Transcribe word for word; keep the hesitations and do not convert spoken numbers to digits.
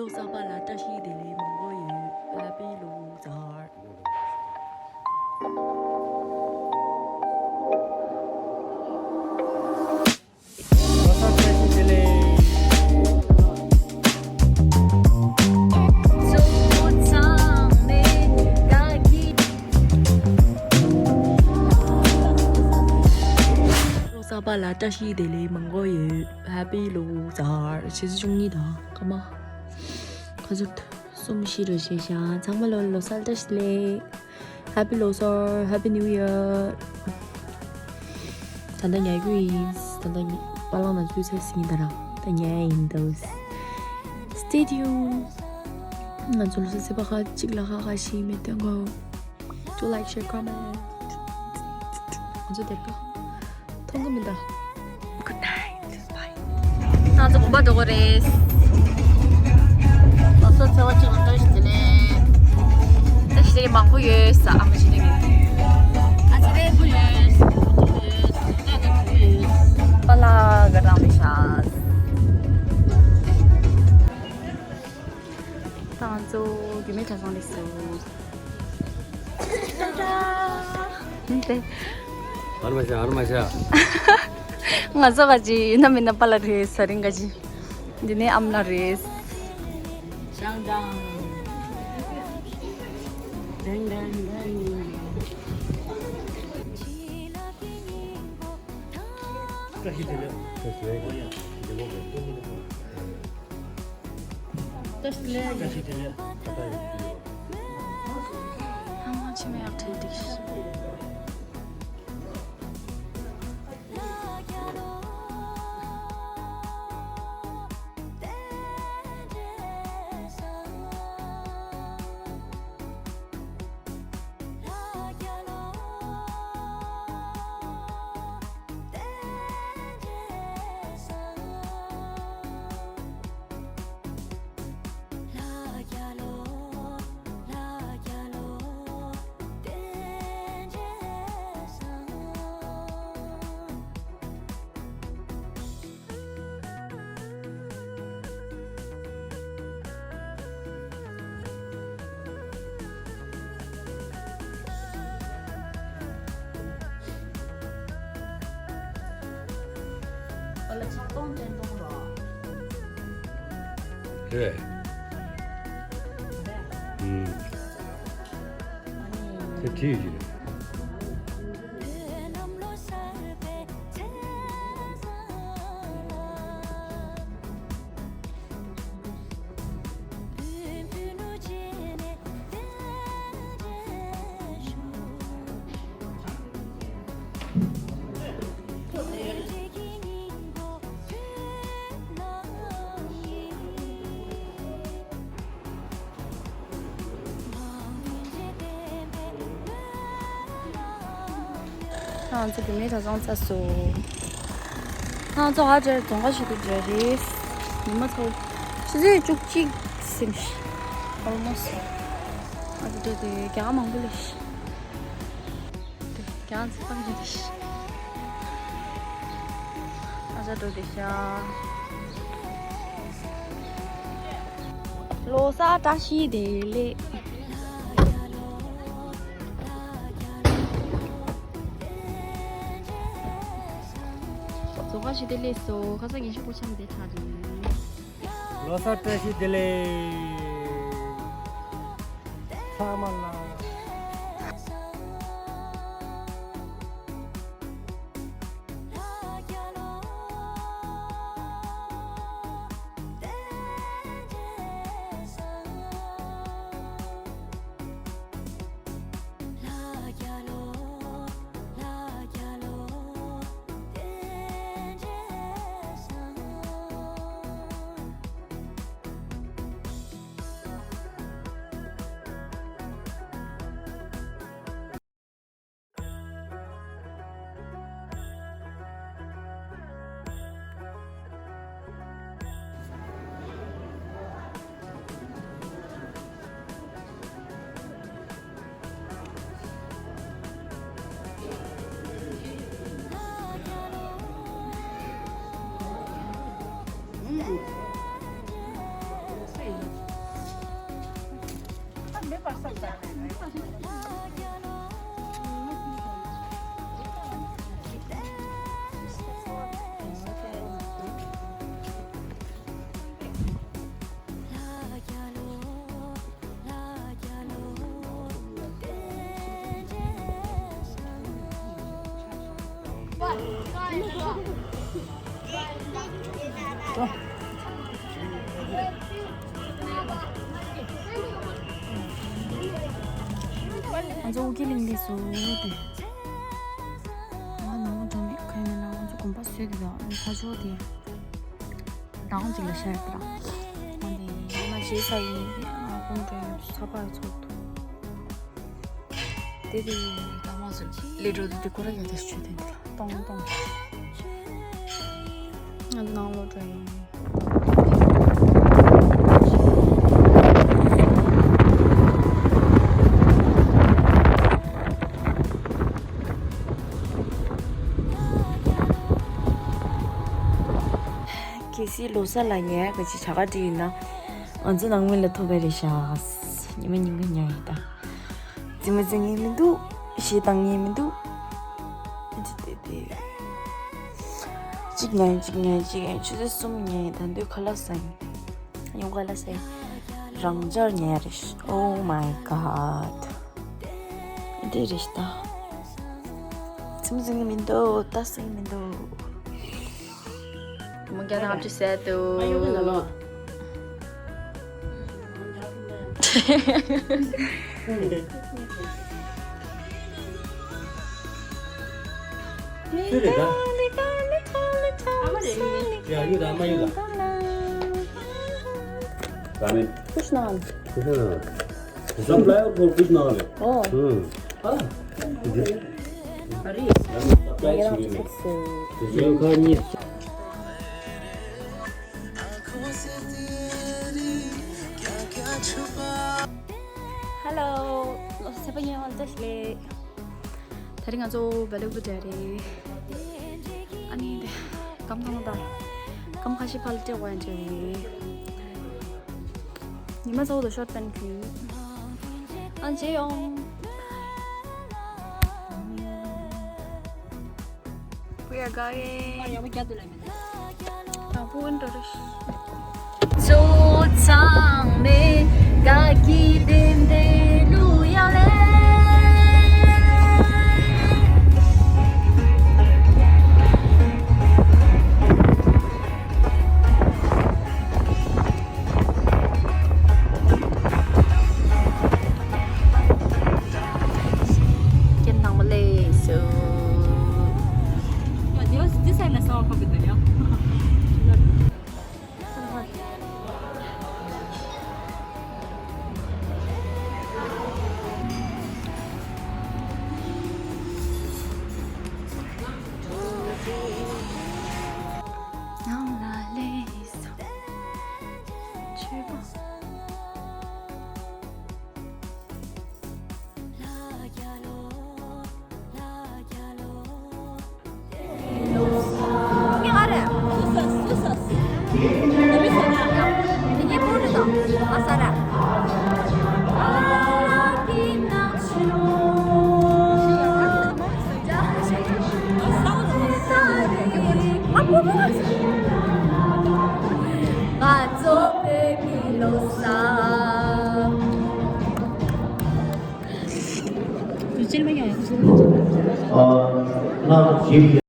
གསར་པ་ལ་བཀྲ་ཤིས་བདེ་ལེགས་མང་པོ་ཡོད། Happy Losar། ལོ་གསར་པ་ལ་བཀྲ་ཤིས་བདེ་ལེགས་མང་པོ་ཡོད། Happy Losar། ཆུ་ཚོད་བཅུ་གཉིས་དང་སྐར་མ་ག་ཚོད། གསུམ་བཞི་རེ་བྱས་ཤག་ཚང་མ་ལོ་ལོ་གསར་བཀྲ་ཤིས་བདེ་ལེགས། Happy Losar, Happy New Year། ད་ལྟ་ཉལ་རྒྱུ་ཡིན། ད་ལྟ་ཉལ། པཱ་ལགས་ནང་ཚུད་ཚར་ཟིན་ད་ར། ད་ཉལ་ཡིན་འདུག Stay tuned། ང་ཚོ་ལོ་གསར་ཚེས་པ་ཁ་གཅིག་ལ་ཁ་ཁ་ཤི་མེད་དོན་གོ། Do like, share, comment། ང་ཚོ་དེར་ཀ་མཐོང་གི་མི་འདུག Good night. Bye. ང་ཚོ་དགོན་པ་འགྲོ་གི་རེད། ལོ་གསར་ཚེས་པ་གཅིག་ལ་བཀྲ་ཤིས་བདེ་ལེགས། བཀྲ་ཤིས་བདེ་ལེགས་མང་པོ་ཡོད་ས། ཨ་མ་ཆེ་ནི་གི། ཨ་ཙི་རེ་པོ་ཡོད། པཱ་ལགས་ག་རང་རེད་ཤག་ད་ང་ཚོ་རྒྱུད་སྨད་གྲྭ་ཚང་སླེབས་སོང་། ཨ་ར་མ་ཤ། ཨ་ར་མ་ཤ། ང་ཚོ་ག་ཅི་ཡིན་ན་མིན་ན་པཱ་ལགས་རེད། ས་རིང་ག་ཅི། འདི་ནས་ཨ་མ་ལགས་རེད། ཅང་ཀྲང་། ཀྲང་ཀྲང་ཀྲང་། བཀྲ་ཤིས་བདེ་ལེགས། བཀྲ་ཤིས་བདེ་ལེགས། བཀྲ་ཤིས་བདེ་ལེགས། བཀྲ་ཤིས་བདེ་ལེགས། ཨ་མ་ཕྱི་མ་ཡག་ཐལ་འགྲིག་རེད། ཨུམ། དེ་བྲིས་ཀྱི་རེད། ང་ཚོ་རྒྱུད་སྨད་གྲྭ་ཚང་ཚར་སོང་། ང་ཚོ་ཧ་ཅང་རྫོང་ཁ་ཞིག་ཏུ་འབྱོར་རེད། ཉི་མ་ཚོ་ཆུ་ཚོད་བཅུ་གཅིག་ཟིན། Almost། ཨ་ཙི་དེ་དེ་རྒྱ་གར་མང་པོ་སླེབས། རྒྱ་ཚ་པ་རེད། ཨ་ཅག་འགྲོ་བསྡད་ཤག་ལོ་གསར་བཀྲ་ཤིས་བདེ་ལེགས། རྫོང་ཁ་ཞིག་བདེ་ལེགས་སོ། ཁ་སང་ཉིན་ཤུ་པོ་ཆམ་བདེ་ཆགས་འདུག་ལོ་གསར་བཀྲ་ཤིས་བདེ་ལེགས། ཚང་མ་ལ། ང་ཚོ་ཨོ་རྒྱན་གླིང་སླེབས་སོང་སྟེ། ང་ནང་ལ་འགྲོ་མེད་ཁ་ཡིན་ན་ང་ཚོ་དགོན་པ་བཟོས་དེ་དང་ཁ་ཕྱོགས་དེ། དང་གཅིག་ལ་ཤར་དང་། ཨ་ནི་ང་རྗེས་ས་ཡིན་ཨ་ཁོང་འགྲོ་ཡོད་ས་པར་ཚོགས་འདུག་དེ་དེ་ཡིན་དང་མ་སོ་ལས་འགྲོ་དུས་དེ་ཁོ་ར་ཡ་དེ་ཆུ་དེ་འདི་ལ་ཏོང་ཏོང་། ང་ནང་ལོགས་འགྲོ་ཡིན། གལ་སྲིད་ལོ་གསར་ལ་ཉལ་ག་ཅིག་བྱ་དགའ་སྤྲད་ཡིན་ན། ང་ཚོ་ནང་མི་ལ་ཐོབ་པ་རེད་ཤག་ཉི་མ་ཉིན་གང་ཉལ་ཡིན་ད། རྩེད་མོ་རྩེ་ངེས་མི་འདུག་གཞས་བཏང་ངེས་མི་འདུག་ཅི་དེ་དེ། གཅིག་ཉལ་གཅིག་ཉལ་གཅིག་ཉལ་ཆུ་ཚོད་གསུམ་ཉལ་ད་འདོད་ཁ་ལག་ཟ་ཡིན། ཡོང་ཁ་ལག་ཟ་ཡིན། རང་འཇགས་ཉལ་རེད། Oh my god. འདི་རེད་ད། རྩེད་མོ་རྩེ་ངེས་མི་འདུག་ད་ཟ་ངེས་མི་འདུག་མོ་རྒྱ་ནག་ཅི་ཟེར་དུ། Hello. ལོ་གསར་པ་ཉེ་བར་བཀྲ་ཤིས་བདེ་ལེགས། དེ་རིང་ང་ཚོ་བེ་ལུག་པུ་འདྲ་རེད། ཨ་ནི་འདི་སྐམ་ཐང་དང་སྐམ་ཁ་ཤས་ཕར་ལ་སྤྲད་དགོས་ཡ་འདྲ་རེད། ཉི་མ་གཙོ་བོ་དང་ཤོར་པན་གྱི། ཨ་མཇལ་ཡོང་། We are going. དང་པོ་ཨིན་འགྲོ་རེད། ཚོ་ཚང་མས་དགའ་སྐྱིད་ལྡན་ལྡན་གླུ་དབྱངས་ལེན། ཁྱེད་ཚང་མ་ལེགས་སོ། ཡང་ལ་ལས་སོ། ཆོས་པ།